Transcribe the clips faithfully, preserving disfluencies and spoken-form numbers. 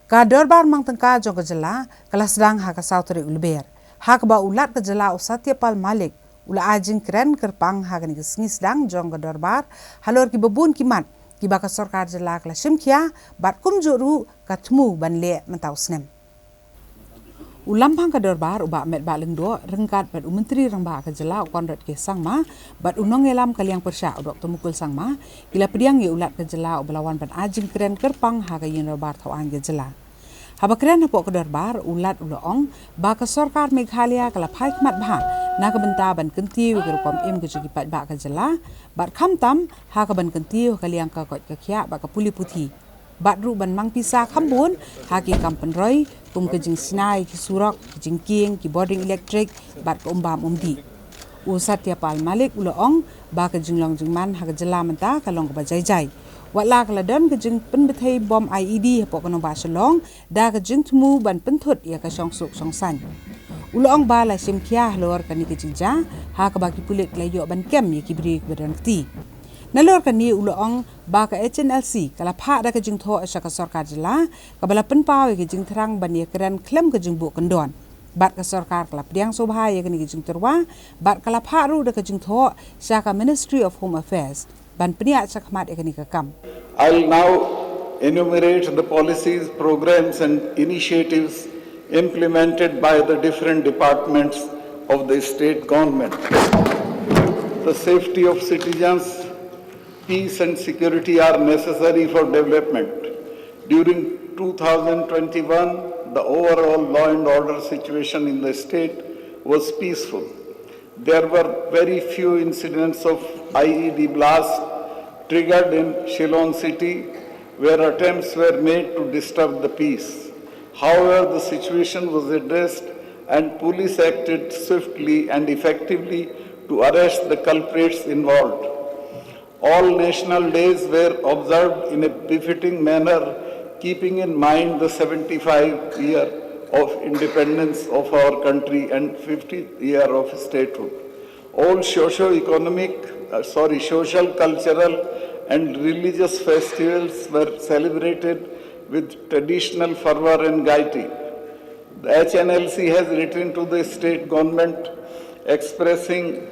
Ka Dorbar Mang Tyngka jong ka jylla ka la sdang ha ka saw tarik u Lber, ha kaba u Lat ka jylla u Satya Pal Malik u la ai jingkren kyrpang ha kane ka sngi sdang jong ka dorbar halor kiba bun ki mat kiba ka sorkar jylla ka la shim khia bad kumjuh ruh ka thmu ban leh mynta u snem. U Lamphang ka dorbar u Bah Metbah Lyngdoh ryngkat bad u Myntri Rangbah ka jylla u Conrad K Sangma bad u Nongïalam ka liang pyrshah u Doktor Mukul Sangma ki la pdiang ïa u Lat ka jylla uba la wan ban ai jingkren kyrpang ha ka Ïing Dorbar Thaw Aiñ ka jylla. Haba kren hapoh ka dorbar, u Lat u la ong ba ka sorkar Meghalaya ka la phai khmat bha na ka bynta ban kyntiew ïa ka rukom im ka jong ki paidbah ka jylla bad khamtam ha kaban kyntiew ha ka liang ka koit ka khiah bad ka pule puthi bad ruh ban mang pisa kham bun ha ki kam pynroi kum ka jingshna ïa ki surok, ki jingkieng, ki bording elektrik bad ka um bam um dih. U Satya Pal Malik u la ong ba ka jinglong jingman ha ka jylla mynta ka long kaba jai jai, wat la ka la don ka jingpynbthei bom I E D hapoh ka nongbah Shillong da ka jingthmu ban pynthut ïa ka shongsuk shongsaiñ. U la ong ba la shim khia halor kane ka jingjia ha kaba ki pulit la ïoh ban kem ïa ki briew kiba don kti. Nalor kane u la ong ba ka H N L C ka la phah da ka jingthoh sha ka sorkar jylla kaba la pynpaw ïa ka jingthrang ban ïakren khlem ka jingbuh kyndon bad ka sorkar ka la pdiang sngewbha ïa kane ka jingtyrwa bad ka la phah ruh da ka jingthoh sha ka Ministry of Home Affairs ban pynïaid shakhmat ïa kane ka kam. I'll now enumerate the policies, programs and initiatives implemented by the different departments of the state government. The safety of citizens, peace and security are necessary for development. During two thousand twenty-one, the overall law and order situation in the state was peaceful. There were very few incidents of I E D blast triggered in Shillong city where attempts were made to disturb the peace. However, the situation was addressed and police acted swiftly and effectively to arrest the culprits involved. All national days were observed in a befitting manner, keeping in mind the seventy-five year of independence of our country and fiftieth year of statehood. All socio-economic, uh, sorry, social, cultural and religious festivals were celebrated with traditional fervor and gaiety. The H N L C has written to the state government expressing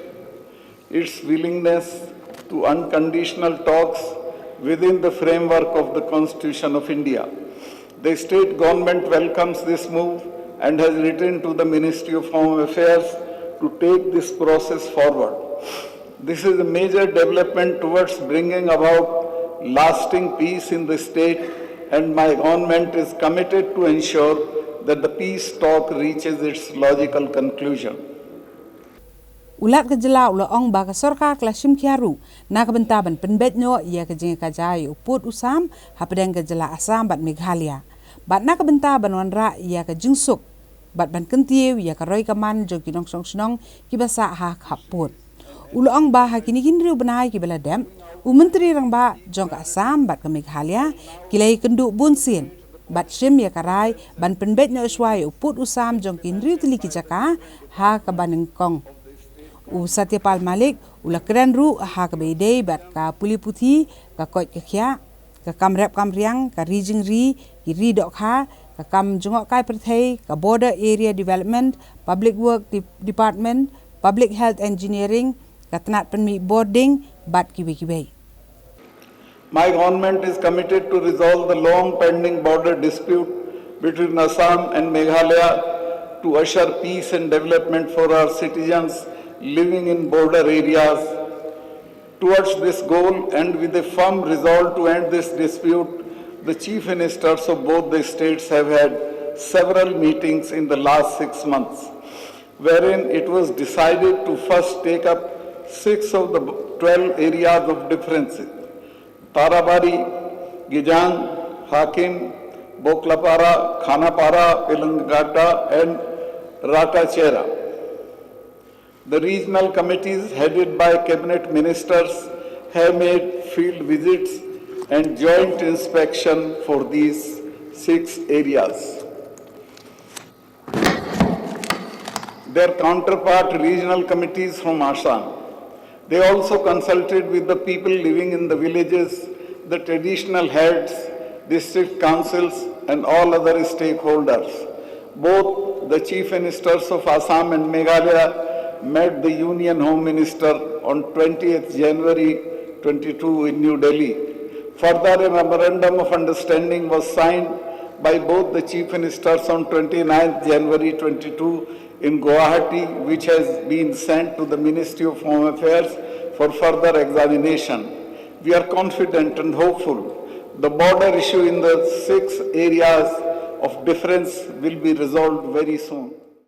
its willingness to unconditional talks within the framework of the Constitution of India. The state government welcomes this move and has written to the Ministry of Home Affairs to take this process forward. This is a major development towards bringing about lasting peace in the state, and my government is committed to ensure that the peace talk reaches its logical conclusion. U Lat ka jylla u la ong ba ka sorkar ka la shim khia ruh na ka bynta ban pynbeit noh ïa ka jingïakajia ïa u pud u sam hapdeng ka jylla Assam bad Meghalaya bad na ka bynta ban wanrah ïa ka jingsuk bad ban kyntiew ïa ka roi ka man jong ki nongshong shnong kiba sah ha khap pud. U la ong ba ha kine ki hynriew bnai kiba la dep, u Myntri Rangbah jong ka Assam bad ka Meghalaya ki la ïakynduh bun sien bad shim ïa ka rai ban pynbeit noh shwa ïa u pud u sam jong ki hynriew tylli ki jaka ha kaba nyngkong. U Satya Pal Malik u la kren ruh ha kaba ïadei bad ka pule puthi, ka koit ka khiah, ka kam rep kam riang, ka ri jingri, ki ri dohkha, ka kam jngohkai pyrthei, ka Border Area Development, Public Work Dep- Department, Public Health Engineering, ka tnat pynmih bording bad kiwei kiwei. My government is committed to resolve the long pending border dispute between Assam and Meghalaya to assure peace and development for our citizens living in border areas. Towards this goal and with a firm resolve to end this dispute, the chief ministers of both the states have had several meetings in the last six months, wherein it was decided to first take up six of the twelve areas of difference: Tarabari, Gijang, Hakim, Boklapara, Khanapara, Pilangata, and Ratachera. The regional committees headed by cabinet ministers have made field visits and joint inspection for these six areas. Their counterpart regional committees from Assam. They also consulted with the people living in the villages, the traditional heads, district councils, and all other stakeholders. Both the Chief Ministers of Assam and Meghalaya met the Union Home Minister on twentieth January twenty-two in New Delhi. Further, a memorandum of understanding was signed by both the Chief Ministers on twenty-ninth January twenty-two in Guwahati, which has been sent to the Ministry of Home Affairs for further examination. We are confident and hopeful the border issue in the six areas of difference will be resolved very soon.